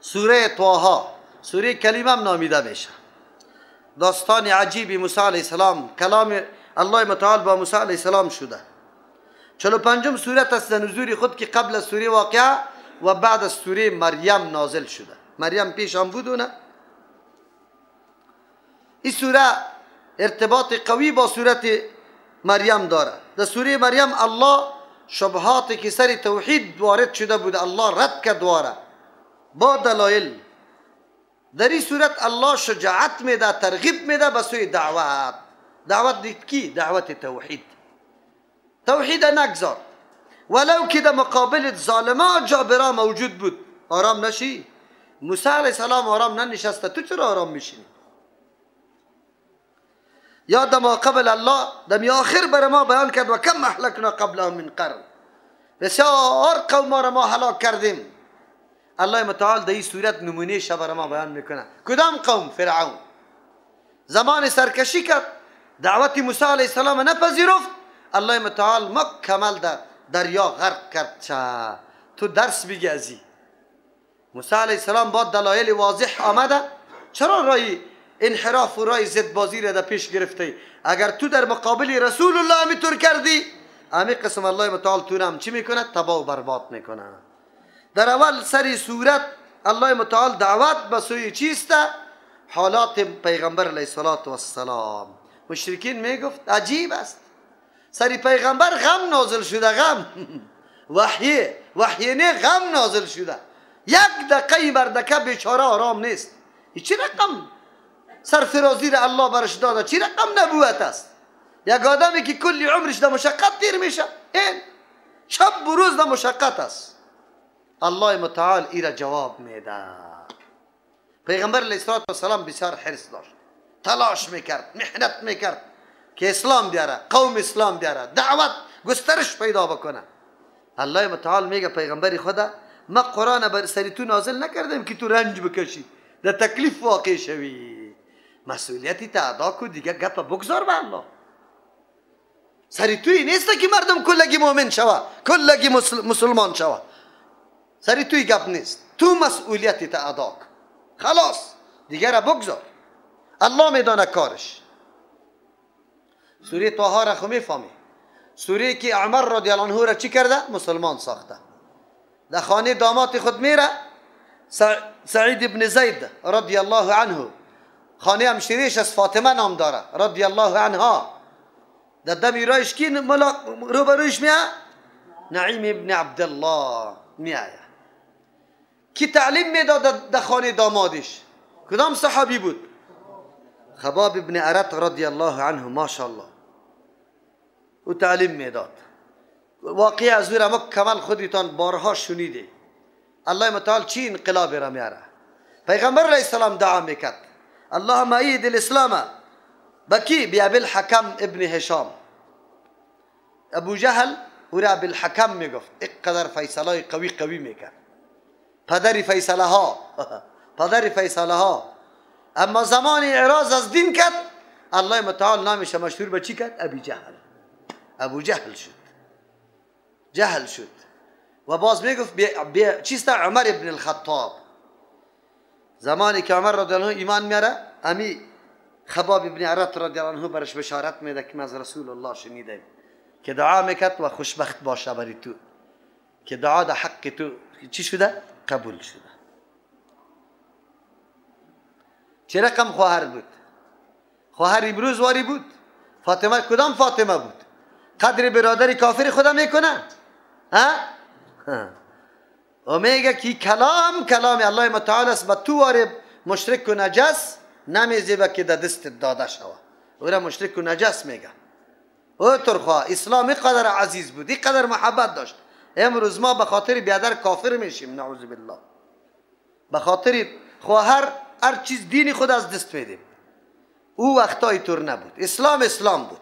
سوره طه، سوره کلیمه هم نامیده میشه. داستان عجیب موسی علیه السلام، کلام الله متعال با موسی علیه السلام شده. 45 سورت است نزول خود که قبل از سوره واقعه و بعد از سوره مریم نازل شده. مریم پیش هم بود نه؟ این سوره ارتباط قوی با سورت مریم داره. در سوره مریم الله شبهات که سر توحید وارد شده بود الله رد کرد واره با دلایل. در این صورت الله شجاعت میده، ترغیب میده به سوی دعوت. دعوت کی؟ دعوت توحید. توحید نگذار ولو که در مقابل ظالما جابرا موجود بود. آرام نشی. موسی علیه السلام آرام ننشسته، تو چرا آرام میشینی؟ یا در ما قبل الله در آخر بر ما بیان کرد و کم اهلکنا قبلهم من قرن، بسیار قوم را ما هلاک کردیم. الله متعال در این صورت نمونه بر ما بیان میکنه. کدام قوم؟ فرعون. زمان سرکشی کرد، دعوت موسی علیه السلام نپذیرفت، الله متعال مکمل در دریا غرق کرد. چه تو درس بگی ازی. موسی علیه السلام با دلایل واضح آمده، چرا رای انحراف و رای ضد بازی را در پیش گرفته؟ اگر تو در مقابل رسول الله همی کردی، همی قسم الله متعال تو هم چی میکنه؟ تباه و برباد میکنه. در اول سری صورت الله متعال دعوت به سوی چیست؟ حالات پیغمبر علیه السلام. مشرکین میگفت عجیب است، سری پیغمبر غم نازل شده، غم وحی، وحی نه غم نازل شده. یک دقیقه مردکه بیچاره آرام نیست. چی رقم سرفرازی را الله برش داده، چی رقم نبوت است. یک آدمی که کلی عمرش در مشقت تیر میشه، این شب و روز در مشقت است. الله متعال ای را جواب میده. پیغمبر علیه السلام بسیار حرص داشت، تلاش میکرد، محنت میکرد که اسلام بیاره، قوم اسلام بیاره، دعوت گسترش پیدا بکنه. الله متعال میگه پیغمبر خدا ما قرآن بر سری تو نازل نکردیم که تو رنج بکشی، در تکلیف واقع شوی. مسئولیتی تا ادا کو دیگه، گپ بگذار به الله. سری توی نیست که مردم کلگی مؤمن شوه، کلگی مسلمان شوه. سری توی گپ نیست، تو مسئولیتی تا ادا کو، خلاص دیگه را بگذار، الله میدانه کارش. سوره طه را خو میفهمی، سوره که عمر رضی الله عنه را چی کرده؟ مسلمان ساخته. در خانه داماد خود میره، سعید ابن زید رضی الله عنه، خانه همشیریش از فاطمه نام داره رضی الله عنها. در دم رایش کی روبرویش میه؟ نعیم ابن عبدالله میایه. کی تعلیم میداد در خانه دامادش؟ کدام صحابی بود؟ خباب ابن ارت رضی الله عنه، ماشاءالله. او تعلیم میداد. واقعی از او را مکمل خودتان بارها شنیده. الله متعال چی انقلاب را میاره؟ پیغمبر علیه السلام دعا میکرد اللهم اید الاسلام بکی بی الحکم ابن هشام. ابو جهل او را ابی الحکم میگفت، اینقدر فیصله قوی قوی میکرد، پدر فیصله ها، پدر فیصله ها. اما زمان اعراض از دین کرد، الله متعال نامش مشهور به چی کرد؟ ابی جهل. ابو جهل شد، جهل شد. و باز میگفت چیست؟ عمر ابن الخطاب. زمانی که عمر رضی الله عنه ایمان میاره، امی خباب ابن ارت رضی الله عنه برش بشارت میده که از رسول الله شنیدم که دعا میکرد و خوشبخت باشه بری تو، که دعا در حق تو چی شده؟ قبول شده. چه رقم خواهر بود؟ خواهر امروز واری بود. فاطمه کدام فاطمه بود؟ قدر برادر کافر خدا میکنه؟ ها؟ و میگه که کلام کلام الله متعال است، به تو واری مشرک و نجس نمیزیبه که در دست داده شوه. او را مشرک و نجس میگه. او ترخوا اسلام اینقدر عزیز بود، اینقدر محبت داشت. امروز ما به خاطر بیادر کافر میشیم، نعوذ بالله. به خاطر خواهر هر چیز دین خود از دست میدیم. او وقتای طور نبود، اسلام اسلام بود.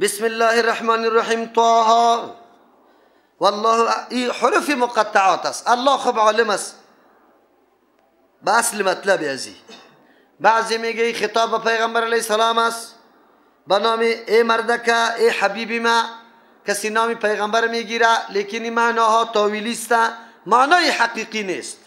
بسم الله الرحمن الرحیم. طه. والله این حروف مقطعات است. الله خوب عالم است به اصل مطلب ازی. بعضی میگه خطاب به پیغمبر علیه السلام است به نام ای مردکه، ای حبیبی ما. کسی نام پیغمبر میگیره، لیکن این معناها تاویلی است، معنای حقیقی نیست.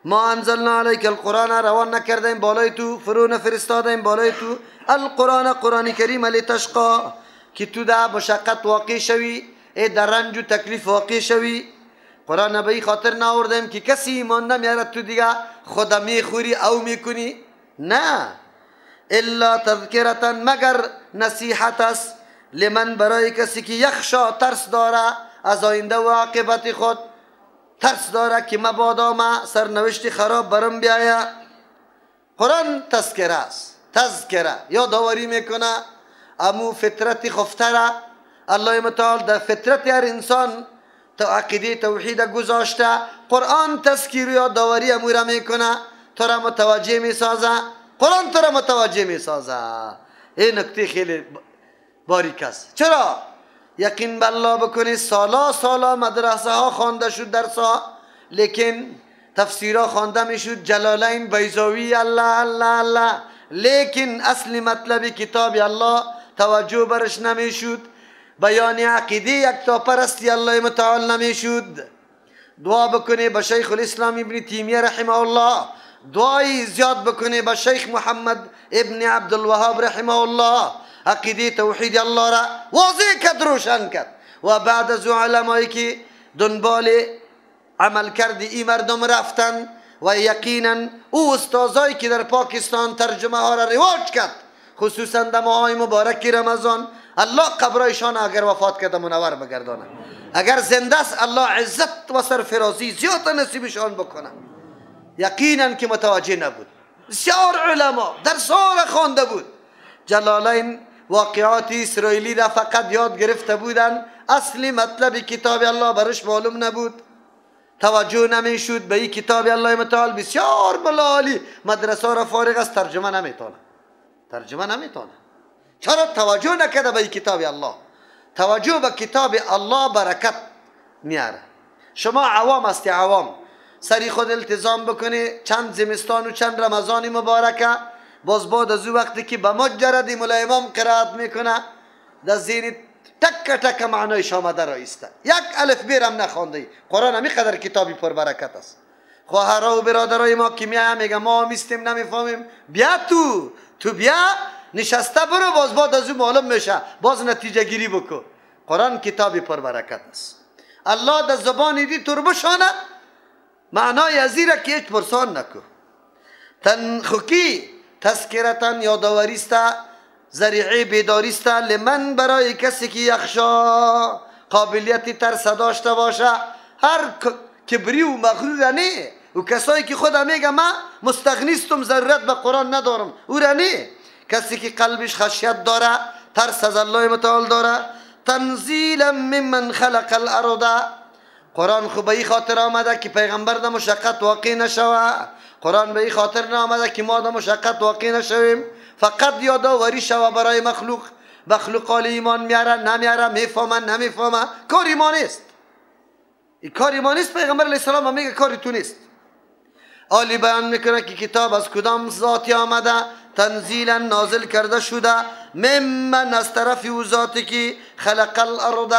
ما انزلنا علیک القرآن روان نکردیم بالای تو، فرو نفرستادیم بالای تو القرآن قرآن کریم لتشقا که تو در مشقت واقع شوی، ای در رنج و تکلیف واقع شوی. قرآن به این خاطر نآوردیم که کسی ایمان نمیاره تو دیگه خود میخوری او میکنی، نه. الا تذکرتا مگر نصیحت است لمن برای کسی که یخشا ترس داره از آینده و عاقبت خود، ترس داره که مبادا ما سرنوشت خراب برم بیایه. قرآن تذکره است، تذکره یادآوری میکنه امو فطرت خفته را. الله متعال در فطرت هر انسان تا عقیده توحید گذاشته، قرآن تذکیر و یادآوری امو را میکنه، تو را متوجه میسازه. قرآن تو را متوجه میسازه. این نکته خیلی باریک است. چرا؟ یقین بالله بکنی سالا سالا مدرسه ها خوانده شد درس ها، لیکن تفسیرها خوانده میشد، جلالین بیضاوی الله الله الله، لیکن اصل مطلب کتاب الله توجه برش نمیشد، بیان عقیده یکتاپرستی الله متعال نمیشد. دعا بکنی به شیخ الاسلام ابن تیمیه رحمه الله، دعای زیاد بکنی به شیخ محمد ابن عبدالوهاب رحمه الله، عقیده توحید الله را واضح کرد، روشن کرد. و بعد از علمایی که دنبال عمل کرد این مردم رفتن و یقینا او استازایی که در پاکستان ترجمه ها را رواج کرد، خصوصا در ماهای مبارک رمضان، الله قبرایشان اگر وفات کرده منور بگردانه، اگر زنده است الله عزت و سرفرازی زیاد نصیبشان بکنه. یقینا که متوجه نبود، بسیار علما درس ها را خوانده بود، جلالین واقعات اسرائیلی را فقط یاد گرفته بودن، اصل مطلب کتاب الله برش معلوم نبود، توجه نمیشد به این کتاب الله متعال. بسیار بلالی مدرسه را فارغ است، ترجمه نمیتونه، ترجمه نمیتونه. چرا توجه نکرده به این کتاب الله؟ توجه به کتاب الله برکت میاره. شما عوام هستی، عوام سری خود التزام بکنی چند زمستان و چند رمضان مبارکه، باز بعد از او وقتی که به مجرد مولا امام قرائت میکنه در ذهن تک تک معنایش آمده را ایسته، یک الف بیرم نخوانده. قرآن همی قدر کتابی پربرکت است. خواهرها و برادرای ما که میایه میگه ما میستیم نمیفهمیم، بیا تو بیا نشسته برو، باز بعد از او معلوم میشه، باز نتیجه گیری بکن. قرآن کتابی پربرکت است. الله در زبان دی تربشانه معنای ازی را که هیچ پرسان نکو. تنخکی تذکرتن یادآوری است، ذریعه بیداری است لمن برای کسی که یخشا قابلیت ترس داشته باشه. هر کبری و مغرور نه، و کسایی که خود میگه من مستغنیستم ضرورت به قرآن ندارم، او را نه. کسی که قلبش خشیت داره، ترس از الله متعال داره. تنزیلا ممن خلق الارض. قرآن خو به این خاطر آمده که پیغمبر در مشقت واقع نشوه، قرآن به این خاطر نآمده که ما در مشقت واقع نشویم، فقط یادآوری شوه برای مخلوق. مخلوق حال ایمان میاره نمیاره، میفهمه نمیفهمه، کاری ما نیست. این کاری ما نیست. پیغمبر علیه السلام میگه کاری تو نیست. آلی بیان میکنه که کتاب از کدام ذاتی آمده، تنزیلا نازل کرده شده، ممن از طرف او ذاتی که خلق الارض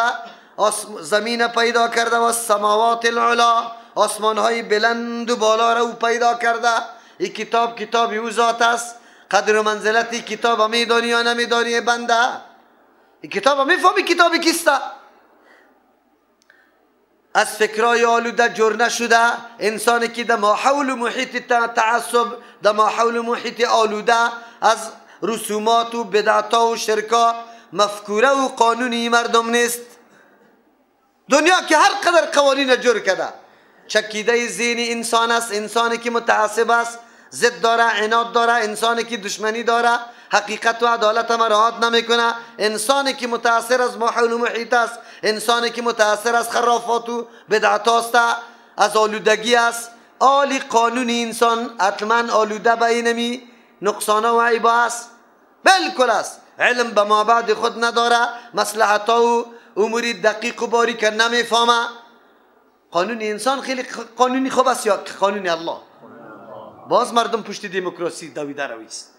زمین پیدا کرده، و السماوات العلا آسمان های بلند و بالا را او پیدا کرده. این کتاب کتاب او ذات است. قدر و منزلت کتاب میدانی یا نمیدانی بنده؟ این کتاب میفهمی کتاب کیسته؟ از فکرای آلوده جور نشده. انسانی که در ماحول محیط تعصب، در ماحول محیط آلوده از رسومات و بدعت و شرکا، مفکوره و قانونی مردم نیست. دنیا که هر قدر قوانین جور کرده، چکیده ذهن انسان است. انسانی که متعصب است، ضد داره، عناد داره، انسانی که دشمنی داره، حقیقت و عدالت مراعات نمیکنه، انسانی که متاثر از ماحول و محیط است، انسانی که متاثر از خرافات و بدعت است، از آلودگی است. آلی قانون انسان حتما آلوده به اینمی نقصان و عیب است، بالکل است. علم به ما بعد خود نداره، مصلحت و اموری دقیق و باریک نمیفهمه. قانون انسان خیلی قانونی خوب است یا قانون الله؟ باز مردم پشت دموکراسی دویده رویست.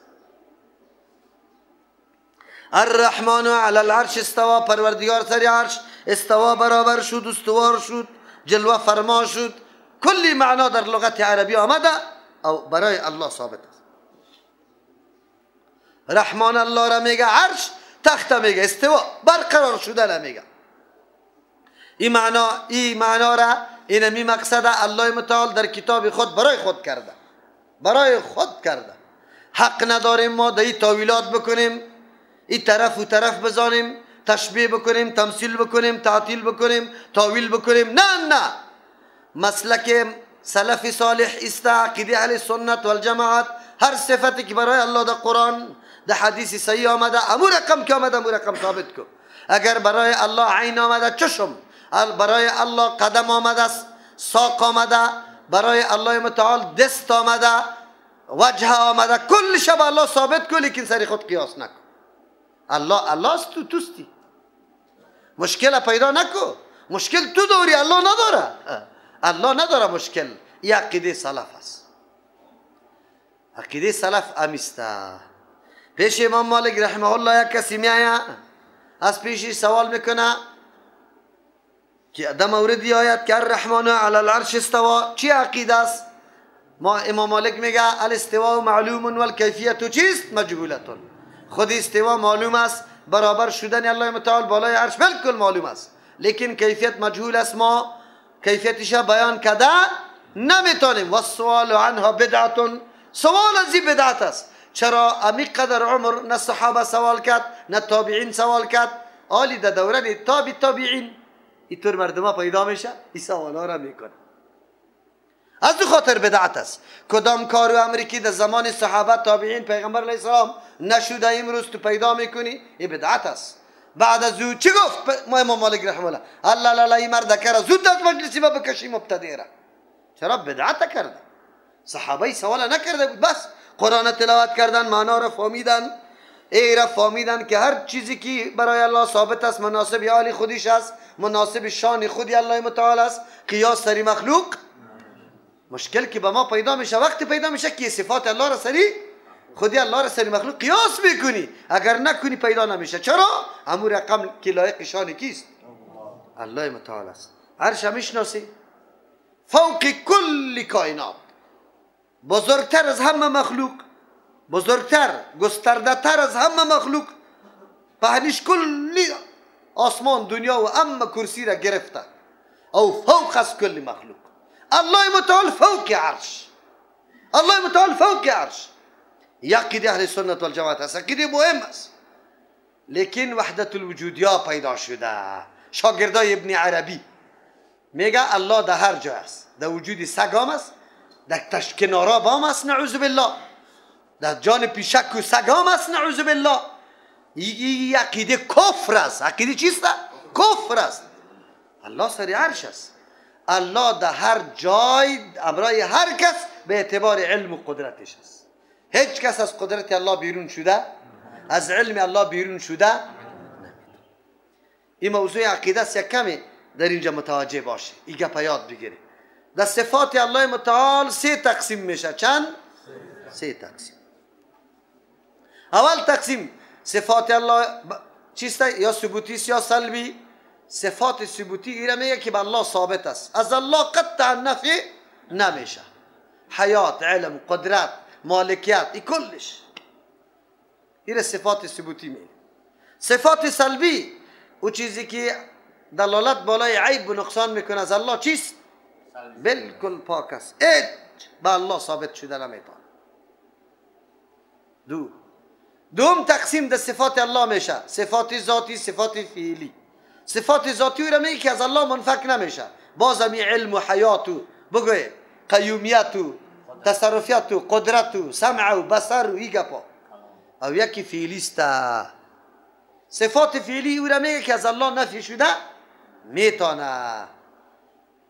الرحمن علی العرش استوا، پروردگار سر عرش استوا، برابر شد، استوار شد، جلوه فرما شد. کلی معنا در لغت عربی آمده او برای الله ثابت است. رحمان الله را میگه عرش، تخت میگه استوا، برقرار شده میگه. این معنا را، این مقصد الله متعال در کتاب خود برای خود کرده، برای خود کرده. حق نداریم ما در این تاویلات بکنیم، این طرف و طرف بزنیم، تشبیه بکنیم، تمثیل بکنیم، تعطیل بکنیم، تاویل بکنیم. نه نه، مسلک سلف صالح است، عقیده اهل سنت والجماعت. هر صفتی که برای الله در قرآن در حدیث صحیح آمده، امو رقم که آمده امو رقم ثابت کن. اگر برای الله عین آمده چشم، برای الله قدم آمده است، ساق آمده، برای الله متعال دست آمده، وجه آمده، کل شب الله ثابت کن، لیکن سر خود قیاس نکن. الله الله است، تو توستی، مشکل پیدا نکو. مشکل تو داری، الله نداره. الله نداره مشکل. این عقیده سلف است، عقیده سلف امیسته. پیش امام مالک رحمه الله یک کسی میآید، از پیشی سوال میکنه که در موردی آید که الرحمن علی العرش استوا، چی عقیده است؟ ما امام مالک میگه الاستواء معلوم والکیفیت چیست؟ مجهولتون. خود استوا معلوم است، برابر شدن الله متعال بالای عرش بالکل معلوم است، لیکن کیفیت مجهول است، ما کیفیتش بیان کرده نمیتونیم. والسؤال عنها بدعت، سوال از این بدعت است. چرا امی قدر عمر نه صحابه سوال کرد، نه تابعین سوال کرد؟ آلی در دوران تابع تابعین اینطور مردم پیدا میشه این سوالا را میکنه. از دو خاطر بدعت است. کدام کار و امری که در زمان صحابه تابعین پیغمبر علیه السلام نشده امروز تو پیدا میکنی، این بدعت است. بعد از او چی گفت ما امام مالک رحمه الله؟ الله لا لا این مرد کرا زود از مجلسی ما بکشی مبتدی را. چرا بدعت کرده؟ صحابه سوال نکرده بود، بس قرآن تلاوت کردن، معنا را فهمیدن، ای را فهمیدن که هر چیزی که برای الله ثابت است مناسب حال خودش است، مناسب شان خودی الله متعال است، قیاس سری مخلوق. مشکل که به ما پیدا میشه وقتی پیدا میشه که صفات الله را سری خودی الله را سری مخلوق قیاس میکنی، اگر نکنی پیدا نمیشه. چرا؟ امو رقم که لایق شان کیست؟ الله متعال است. عرش میشناسی؟ فوق کل کائنات، بزرگتر از همه مخلوق، بزرگتر گسترده تر از همه مخلوق، پهنش کلی آسمان دنیا و اما کرسی را گرفته، او فوق از کل مخلوق. الله متعال فوق عرش، الله متعال فوق عرش. عقیده اهل سنت والجماعت است، عقیده مهم است. لیکن وحدت الوجودیا پیدا شده. شاگردای ابن عربی میگه الله در هر جا است، در وجود سگ هم است، در تشکنارا هم است، نعوذ بالله، در جان پیشک و سگ هم است، نعوذ بالله. این عقیده کفر است. عقیده چیست؟ کفر است. الله سر عرش است. الله در هر جای امرای هر کس به اعتبار علم و قدرتش است. هیچ کس از قدرت الله بیرون شده، از علم الله بیرون شده نمیتونه. این موضوع عقیده است، یک کمی در اینجا متوجه باشه، این گپ یاد بگیره. در صفات الله متعال سه تقسیم میشه. چند؟ سه تقسیم. اول تقسیم صفات الله چیست؟ یا ثبوتی است یا سلبی. صفات ثبوتی ایره میگه که به الله ثابت است، از الله قطعا نفی نمیشه. حیات، علم، قدرت، مالکیت، این کلش ایره صفات ثبوتی میگه. صفات سلبی او چیزی که دلالت بالای عیب و نقصان میکنه از الله چیست؟ بالکل پاک است، هیچ به الله ثابت شده نمیتونه. دوم تقسیم در صفات الله میشه، صفات ذاتی، صفات فعلی. صفات ذاتی رو میگه که از الله منفک نمیشه، باز هم علم و حیات و بگوی قیومیت و تصرفیت و قدرت و سمع و بصر و ای گپا. او یکی فعلی است. صفات فعلی او را میگه که از الله نفی شده میتونه.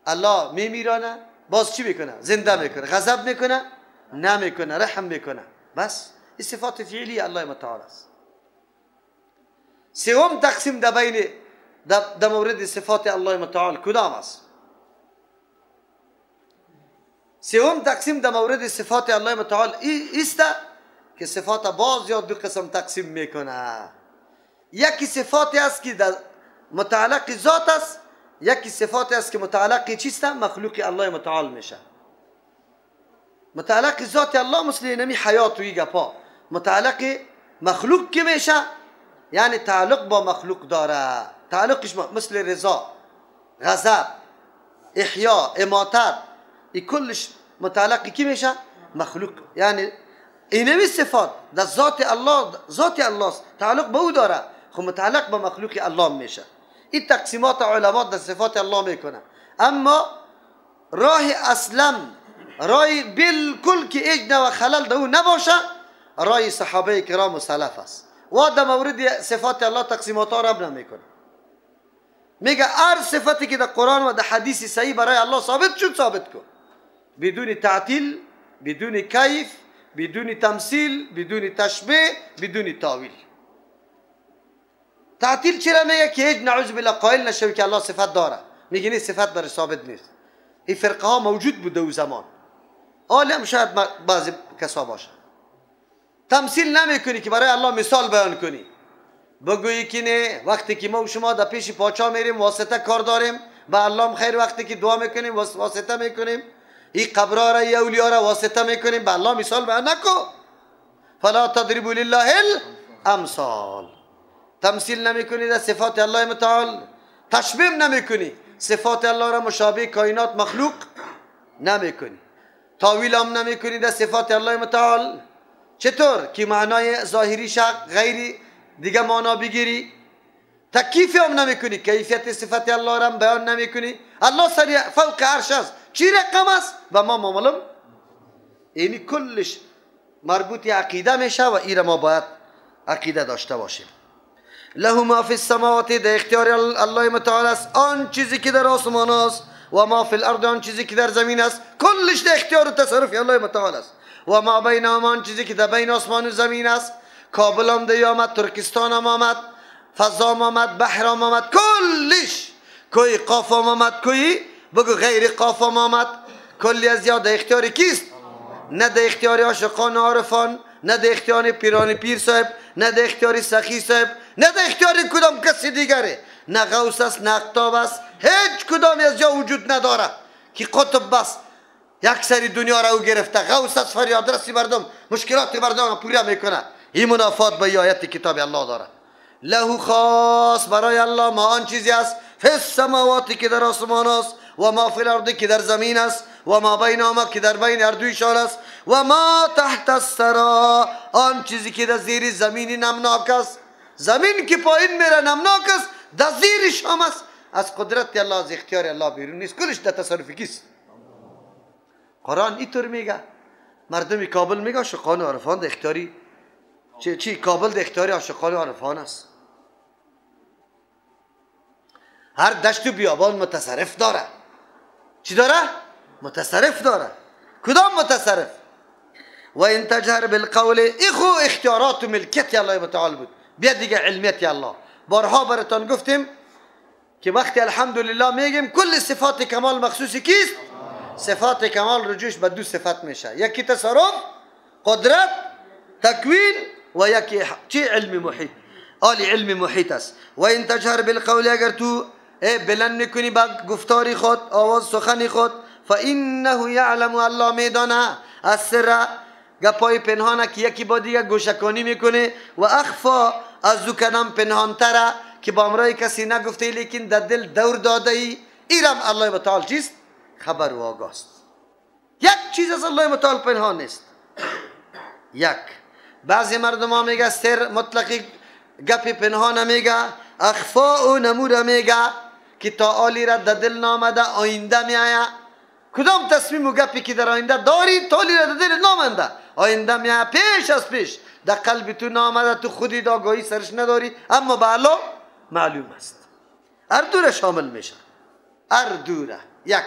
الله میمیرانه، باز چی میکنه؟ زنده میکنه. غضب میکنه؟ نمیکنه. رحم میکنه. بس این صفات فعلی الله متعال است. سوم تقسیم در بین در مورد صفات الله متعال کدام است؟ سوم تقسیم در مورد صفات الله متعال است که صفات باز یا دو قسم تقسیم میکنه. یکی صفاتی است که در متعلق ذات است، یکی صفات است که متعلق چیست؟ مخلوق الله متعال میشه. متعلق ذات الله مثل نمی حیات و گپا. متعلق مخلوق که میشه یعنی تعلق با مخلوق داره. تعلقش مثل رضا، غضب، احیا، اماتت، این کلش متعلق کی میشه؟ مخلوق. یعنی اینمی صفات در ذات الله، ذات الله است، تعلق به او داره، خب متعلق به مخلوق الله میشه. این تقسیمات علما در صفات الله میکنه. اما راه اسلم، راه بالکل که هیچ نوع خلل در او نباشه، راه صحابه کرام و سلف است. و در مورد صفات الله تقسیمات ها رب نمیکنه. میگه هر صفتی که در قرآن و در حدیث صحیح برای الله ثابت شد ثابت کن، بدون تعطیل، بدون کیف، بدون تمثیل، بدون تشبیه، بدون تاویل. تعطیل چرا میگه؟ که هیچ نعوذ بالله قائل نشوی که الله صفت داره. میگه نه، صفت برای ثابت نیست. این فرقه ها موجود بوده او زمان، عالم شاید بعضی کسا باشه. تمثیل نمیکنی که برای الله مثال بیان کنی، بگویی که نه وقتی که ما و شما در پیش پاچا میریم واسطه کار داریم، به الله خیر وقتی که دعا میکنیم واسطه میکنیم، این قبرها را، این اولیا را واسطه میکنیم، به الله مثال بیان نکو. فلا تضربوا لله الامثال. تمثیل نمیکنی در صفات الله متعال، تشبیه نمیکنی، صفات الله را مشابه کائنات مخلوق نمیکنی، تاویل هم نمیکنی در صفات الله متعال. چطور که معنای ظاهری شق غیری دیگه معنا بگیری، تکییف هم نمیکنی، کیفیت صفت الله را بیان نمیکنی. الله سری فوق عرش است، چی رقم است و ما معلوم. یعنی کلش مربوط عقیده میشه و ایره ما باید عقیده داشته باشیم. له ما فی السماوات، در اختیار الله متعال است آن چیزی که در آسمان است، و ما فی الارض، آن چیزی که در زمین است، کلش در اختیار و تصرف الله متعال است. و ما بینهما، آن چیزی که در بین آسمان و زمین است. کابل هم دی آمد، ترکستان هم آمد، فضا هم آمد، بحر هم آمد، کلش کوی قاف هم آمد، کوی بگو غیر قاف هم آمد. کلی از یاد اختیار کیست؟ نه در اختیار عاشقان و عارفان، نه در اختیار پیران پیر صاحب، نه در اختیار سخی صاحب، نه در اختیار کدام کسی دیگره. نه غوث است، نه اقطاب است، هیچ کدام از جا وجود نداره که قطب بس یک سری دنیا را او گرفته. غوث است، فریاد رسی مردم، مشکلات مردم پورا میکنه. این منافات به آیت کتاب الله داره. له خاص برای الله ما آن چیزی است فی السماوات که در آسمان است، و ما فی الارض که در زمین است، و ما بینهما که در بین هر دویشان است، و ما تحت الثری، آن چیزی که در زیر زمین نمناک است. زمین که پایین میره نمناک است، در زیرش هم است. از قدرت الله، از اختیار الله بیرون نیست، کلش در تصرف کیست؟ قرآن اینطور میگه. مردم کابل میگه عاشقان و عارفان در اختیاری چی؟ کابل در اختیار عاشقان و عارفان است. هر دشت و بیابان متصرف داره. چی داره؟ متصرف داره. کدام متصرف؟ و ان تجهر بالقول، اخو اختیارات و ملکیت الله متعال بود. بیا دیگه علمیت الله. بارها براتان گفتیم که وقتی الحمدلله میگیم کل صفات کمال مخصوص کیست؟ صفات کمال رجوعش به دو صفت میشه، یکی تصرف، قدرت، تکوین، و یکی چی؟ علم محیط. آلی علم محیط است. و ان تجهر بالقول، اگر تو بلند میکنی با گفتاری خود، آواز سخنی خود، فانه یعلم، الله میدانه السر، گپای پنهانه که یکی با دیگه گوشکانی میکنه، و اخفا، از او کدام پنهانتره که با امرای کسی نگفته لیکن در دل دور داده ای، ایرم الله متعال چیست؟ خبر و آگاست. یک چیز از الله متعال پنهان نیست. یک بعضی مردم ها میگه سر مطلقی گپ پنهان میگه، اخفا و نمور میگه که تا آلی را در دل نامده آینده میآید. کدام تصمیم و گپی که در آینده داری تا آلی را در دل نامنده، آینده میآید، پیش از پیش در قلب تو نامده، تو خودی آگاهی سرش نداری، اما به الله معلوم است. هر دوره شامل میشه، هر دوره. یک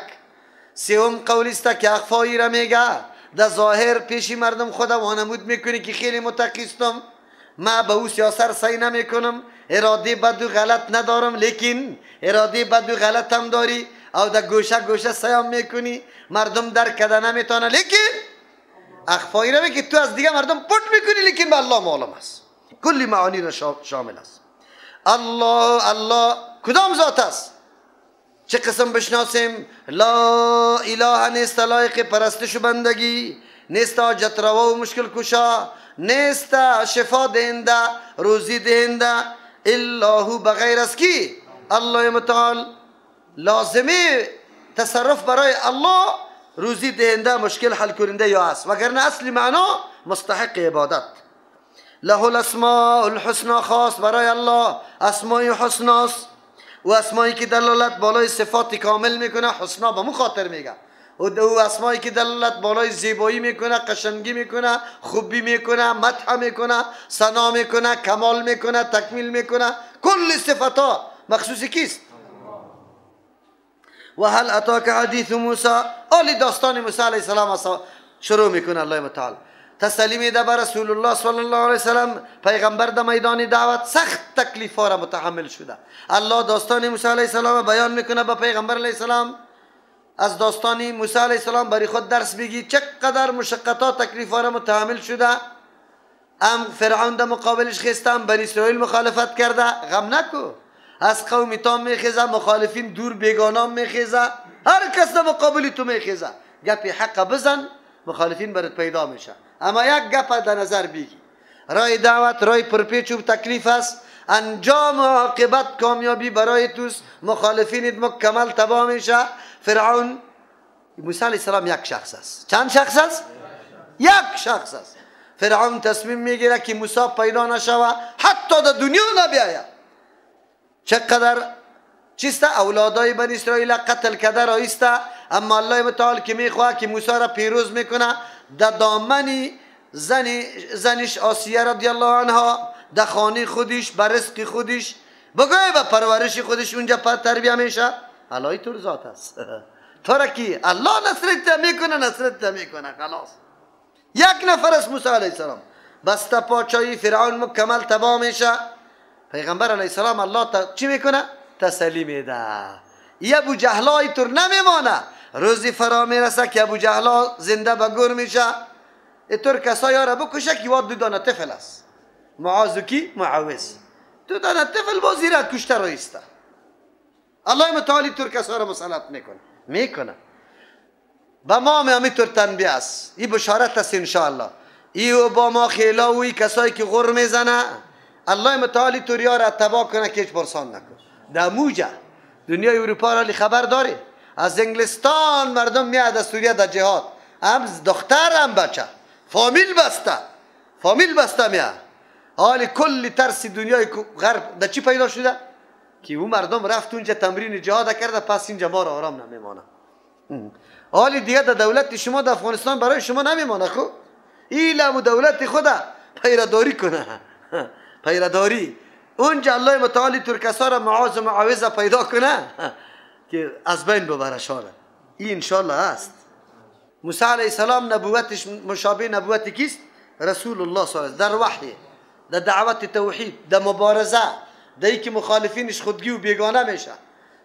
سوم قولی است که اخفایی را میگه، در ظاهر پیشی مردم خودم وانمود میکنی که خیلی متقیستم، ما به او سیاست سعی نمیکنم، اراده بد و غلط ندارم، لیکن اراده بد و غلط هم داری او در گوشه گوشه سیام میکنی، مردم درک کده نمیتونه، لیکن اخفایی را که تو از دیگه مردم پټ میکنی، لیکن به الله معلوم است. کلی معانی را شامل است. الله الله کدام ذات است؟ چه قسم بشناسیم؟ لا اله نیست لایق پرستش و بندگی، نیست حاجت روا و مشکل کشا، نیست شفا دهنده، روزی دهنده، الا هو بغیر از کی؟ الله متعال. لازمه تصرف برای الله روزی دهنده، مشکل حل کننده یا است، وگرنه اصل معنا مستحق عبادت. له الاسماء الحسنى، خاص برای الله اسماء حسناست و اسمایی که دلالت بالای صفات کامل میکنه، حسنا به مو خاطر میگه. و او اسمایی که دلالت بالای زیبایی میکنه، قشنگی میکنه، خوبی میکنه، مدح میکنه، ثنا میکنه، کمال میکنه، تکمیل میکنه، کل صفات مخصوص کیست؟ و هل اتاک حدیث موسی، آلی داستان موسی علیه السلام شروع میکنه الله متعال. تسلی میده به رسول الله صلی الله علیه وسلم. پیغمبر در میدان دعوت سخت تکلیف ها را متحمل شده. الله داستان موسی علیه السلام بیان میکنه به پیغمبر علیه السلام. از داستان موسی علیه السلام برای خود درس بگی چقدر مشقت تکلیف ها را متحمل شده. ام فرعون در مقابلش خیسته، بنی اسرائیل مخالفت کرده. غم نکو، از قوم تا میخیزه، مخالفین دور بیگانان میخیزه، هر کس در مقابل تو میخیزه. گپی حق بزن، مخالفین برات پیدا میشه. اما یک گپ در نظر بگی، رای دعوت رای پرپیچ و تکلیف است، انجام و عاقبت کامیابی برای توست، مخالفینت مکمل تباه میشه. فرعون، موسی علیه السلام یک شخص است. چند شخص است؟ یک شخص است. فرعون تصمیم میگیره که موسی پیدا نشوه، حتی در دنیا نبیاید. چقدر چیست؟ اولادای بنی اسرائیل قتل کرده رایسته، اما الله متعال که میخواه که موسی را پیروز میکنه، در دامن زنش آسیه رضی الله عنها، در خانه خودش، به رزق خودش، بگوی به پرورش خودش اونجا تربیه میشه. الله تو ذات است. تو را کی الله نصرت میکنه، نصرت میکنه، خلاص. یک نفر است موسی علیه السلام، بسته پاچایی فرعون مکمل تباه میشه. پیغمبر علیه السلام الله چی میکنه؟ تسلی میده. ای ابو جهلا ایتور نمیمانه. روزی فرا میرسه که ابو جهلا زنده به گور میشه. ایتور کسایی را بکشه که واد دو دانه طفل است، معاذ کی؟ معاوض. دو دانه طفل بازی را کشته رایسته. الله متعالی تور کسا را مسلط میکنه، میکنه. به ما هم همینطور تنبیه است، این بشارت است انشاءالله. ای اوباما خیلا و ای کسایی که غر میزنه، الله متعالی توریا را تباه کنه که هیچ پرسان نکنه. در موجه دنیای اروپا را خبر داره، از انگلستان مردم میاد از سوریه در جهاد، هم دختر هم بچه، فامیل بسته، فامیل بسته میاد. حال کل ترس دنیای غرب در چی پیدا شده؟ که او مردم رفت اونجا تمرین جهاد کرده، پس اینجا ما را آرام نمیمانه. حال دیگه در دولت شما در افغانستان برای شما نمیمانه. خب این دولت خدا پیرداری کنه، پیرداری اونجا الله متعالی ترکسا را معاذ و معاوضه پیدا کنه که از بین ببره شانه. این انشالله هست. موسی علیه السلام نبوتش مشابه نبوت کیست؟ رسول الله صلی الله علیه و در وحی، در دعوت توحید، در مبارزه، در که مخالفینش خودگی و بیگانه میشه،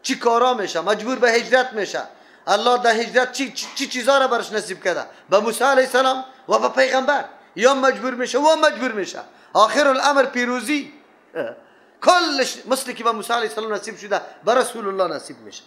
چی کارا میشه، مجبور به هجرت میشه. الله در هجرت چی چیزا را برش نصیب کرده به موسی علیه السلام و به پیغمبر، یا مجبور میشه و مجبور میشه. آخر الامر پیروزی کلش مثل که به موسی علیه السلام نصیب شده به رسول الله نصیب میشه.